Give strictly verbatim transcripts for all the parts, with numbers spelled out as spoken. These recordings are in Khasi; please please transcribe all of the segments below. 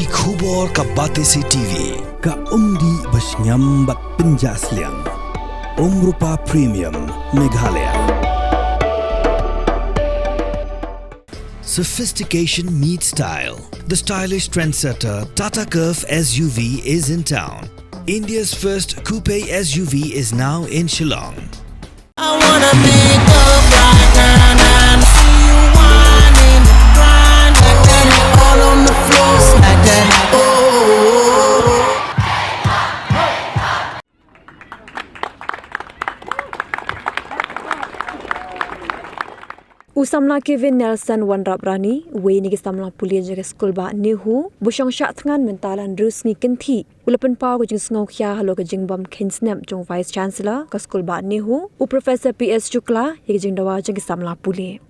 Khubor ka Batesi T V, ka umdih ba shngiam bad pynjah sliang. Umrupa Premium, Meghalaya. Sophistication meets style. The stylish trendsetter Tata Curvv S U V is in town. India's first coupe S U V is now in Shillong. I wanna make up right now, now. See you whining, grinding, all on the floor, slide that. Oh. U samla Kevin Nelson Wanrap Rani, uwei na ki samla pule jong ka skulbah NEHU, ba shong shah thngan mynta la hynriew sngi kynthih, u la pynpaw ka jingsngewkhia halor ka jingbym kheiñ snep jong u Vice Chancellor ka skulbah NEHU, u Professor P S Shukla, ïa ka jingdawa jong ki samla pule.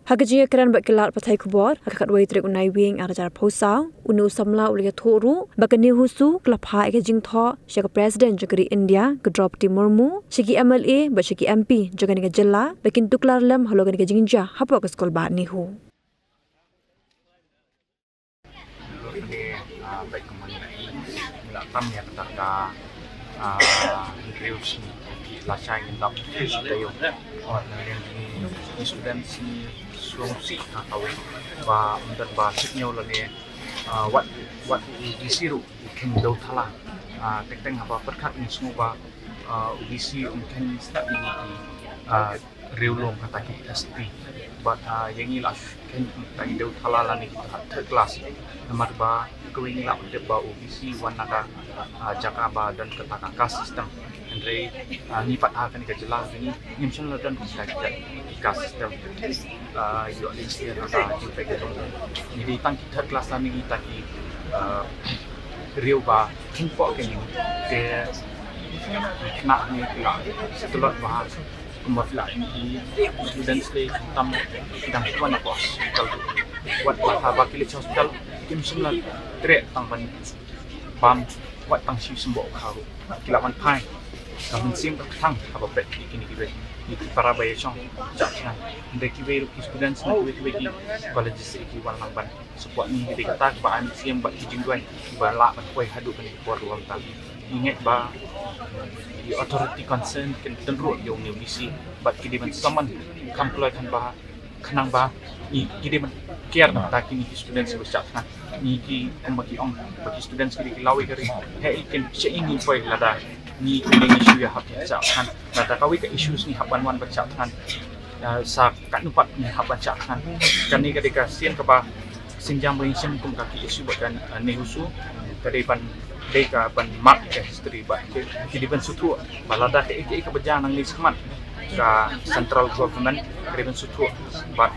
Ha ka jingïakren bad ki lad pathai khubor ha ka khatwei tarik u Naiwieng arhajar arphew saw, une u samla u la ïathuh ruh ba ka NEHUSU ka la phah ïa ka jingthoh sha ka President jong ka ri India ka Droupadi Murmu, sha ki M L A bad sha ki M P jong kane ka jylla ba kin tuklar lem halor kane ka jingjia hapoh ka skulbah NEHU. Kane, ah, bad kumne ngi la tam ïa kata ka, ah, hynriew sngi ki lashai ngin dap taïew. Wat na liang jong ngi students ngi sngewsih ha kawei ba ym don ba suk ñiew lane, ah, wat, wat u V C ruh u kheiñ dew thala. Ah, teng teng haba pyrkhat ngi sngew ba, ah, u V C um kheiñ snep ïa ngi ki, ah, riewlum kata ki S T. Bad, ah, ïa ngi la kheiñ kata ki dew thala lane kita third class. Namar ba kawei ngi la tip ba u V C wan na ka, ah, jaka ba don kata ka caste system. Hynrei, ah, ngi pat ha kane ka jylla ngi ngim shym la don kata ki caste system. Ah, ïoh lynti ïa kata ki pek ki tong. Ngi dei tang ki third class lane ngi tang ki, ah, riew ba kheiñpoh kein te khynnah ne ki la tlot bha. Kumba phi lah i students te khamtam ki dang shu wan na ka hospital. Wat la haba ki leit sha hospital kim shym la treh tang ban bam wat tang shi symboh kha ruh. Ki lah ban phai ka mynsiem ka kthang haba peit ïa kine kiwei ki para ba ïashong shah thngan. Hynrei kiwei ruh ki students na kiwei kiwei ki colleges ki wan lang ban support ngi. Ki dei kata kaba ai mynsiem bad ki jingduwai ba lah ban poi haduh kane ka por ruh mynta. Ngi ngeit ba ki authority concern kin pynruh ïa une u V C bad ki dei ban summon kham kloi kham bha, khnang ba ngi, ki dei ban kiar na bynta kine ki students ba shah thngan. Ngi ki, kumba ki ong ba ki students ki dei ki lawei ka ri. Hei kin sha ngi poi lada ngi ki dei ngi shu ïa hap shah thngan. Lada kawei ka issues ngi hap ban wan ban shah thngan. Ah, sa katno pat ngi hap ban shah thngan. Kane ka dei ka sien kaba synjam ba ngi shim kum ka K S U bad ka, ah, NEHUSU. Ka dei ban, dei ka ban mark ka history bad ki, ki dei ban sngewthuh ba lada kaei kaei kaba jia nangne shakhmat ka central government ka dei ban sngewthuh bad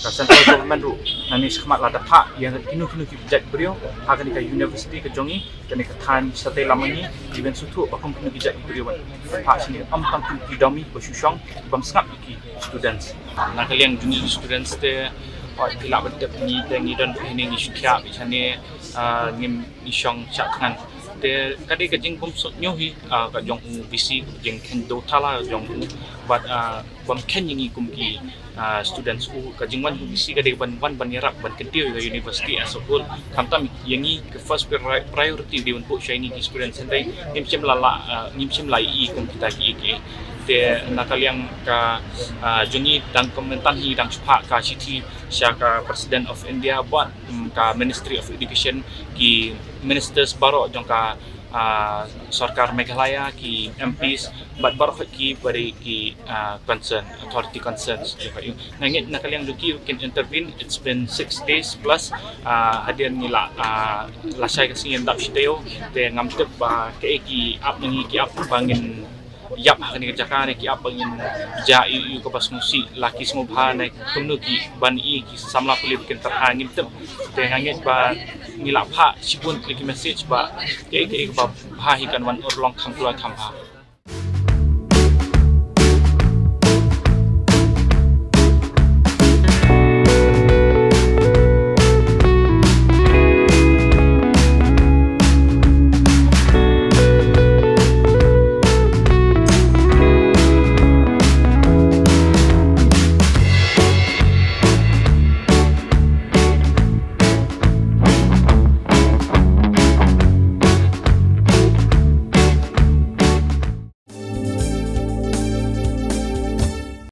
ka central government ruh nangne shakhmat lada phah ïa kino kino ki jait briew ha kane ka university ka jong ngi, kane ka thaiñ shatei lam ngi, ki dei ban sngewthuh ba kum kino ki jait briew ban phah shane, ym tang kum ki dummy ba shu shong bym sngap ïa ki students. Na ka liang jong ngi students te, oh, phi lah ban tip ngi te ngi don phi ne ngi shu thiah phi shane, ah, ngim, ngi shong shah thngan. Te ka dei ka jingbymsuk ñiew hi, ah, ka jong u V C, ka jingkheiñ dew thala ka jong u, bad, ah, bym kheiñ ïa ngi kum ki, ah, students. U, ka jingwan u V C ka dei ban wan ban ïarap ban kyntiew ïa ka university as a whole. Khamtam ïa ngi ka first pri-, priority dei ban buh sha ïa ngi ki students, hynrei ngim shym la lah, ah, ngim shym la ïohi kum kita kiei kiei. Te na ka liang ka, ah, jong ngi dang kumne tang hi dang shu phah ka shithi sha ka President of India bad, mm, ka Ministry of Education, ki ministers baroh jong ka, ah, sorkar Meghalaya, ki M Ps bad baroh ki ba dei ki, ah, concern, authority concerns jong ka. Nga ngeit na ka liang jong ki kin intervene. It's been six days plus, ah, hadien ngi la, ah, lashai ka sngi ngim dap shi taïew. Te ngam tip ba kaei ki ap na ngi ki ap ba ngin ïap ha kane ka jaka ne ki ap ba ngin jia ïa u kaba sngewsih, la ki sngewbha ne kumno ki ban ïa ki samla pule ba kin tyrha ngim tip. Te nga ngeit ba ngi la phah shibun tylli ki message ba kaei kaei kaba bha hi kan wan urlong kham kloi kham bha.